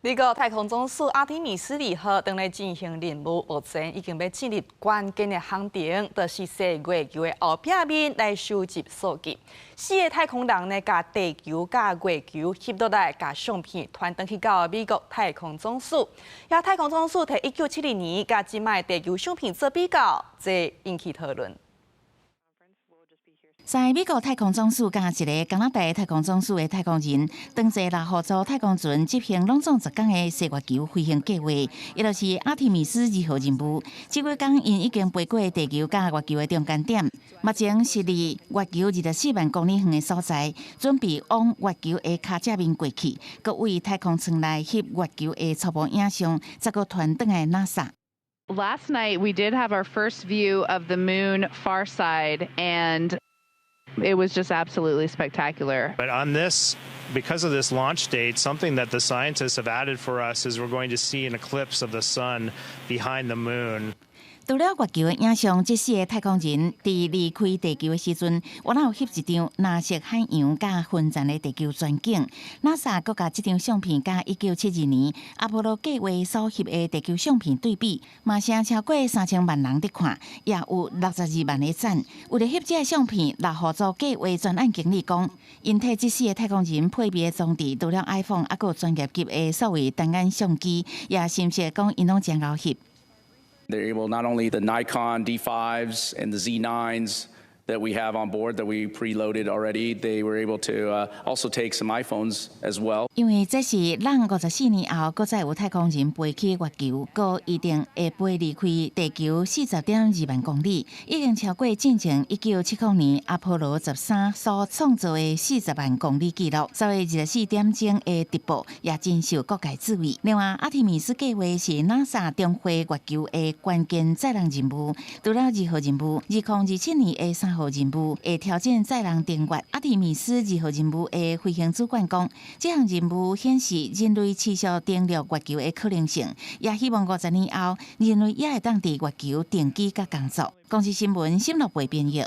美國太空總署阿提米斯二號正咧進行任務，目前已經欲進入關鍵的航程，就是踅月球的後壁面來收集數據。四个太空人呢，共地球佮月球翕落來，共相片傳轉去到美國太空總署。遐太空總署提1972年佮這擺地球相片做比較，這引起討論。在美國太空總署佮一个加拿大太空總署的太空人，當坐獵戶座太空船執行攏總10工的踅月球飛行計劃，伊就是阿提米斯二號任務。這幾工𪜶已經飛過地球佮月球的中間點，目前是離月球24萬公里遠的所在，準備往月球的跤脊面過去，閣對太空艙內翕月球的初步影像，再閣傳轉來 NASA。 Last night we did have our first view of the moon far side, and it was just absolutely spectacular. But on this, because of this launch date, something that the scientists have added for us is we're going to see an eclipse of the sun behind the moon. 除了月球的影像，這四个太空人佇離開地球的時陣，有哪有翕一張藍色海洋佮雲層的地球全景。NASA 閣共這張相片佮1972年阿波羅計劃所翕的地球相片對比，嘛是超過3000萬人佇看，也有62萬個讚。為了翕這个相片，獵戶座計劃專案經理講，𪜶替這四个太空人配備的裝置，除了 iPhone，猶閣有專業級的數位單眼相機，也心說講𪜶攏誠𠢕翕。 They're able not only the Nikon D5s and the Z9s that we have on board that we preloaded already, they were able to also take some iPhones as well. 因為這是咱54年後，閣再有太空人飛去月球，閣一定會飛離開地球40.2萬公里，已經超過進前1970年阿波羅13所創造的40萬公里紀錄。所以24點鐘的直播也真受各界注意。另外，阿提米斯計劃是 NASA 重回月球的關鍵載人任務，除了二號任務，2027年的三號任務會挑戰載人登月。阿提米斯二號任務的飛行主管講，這項任務顯示人類持續登陸月球的可能性，也希望50年後人類也會當佇月球定居佮工作。公視新聞，沈樂貝編譯。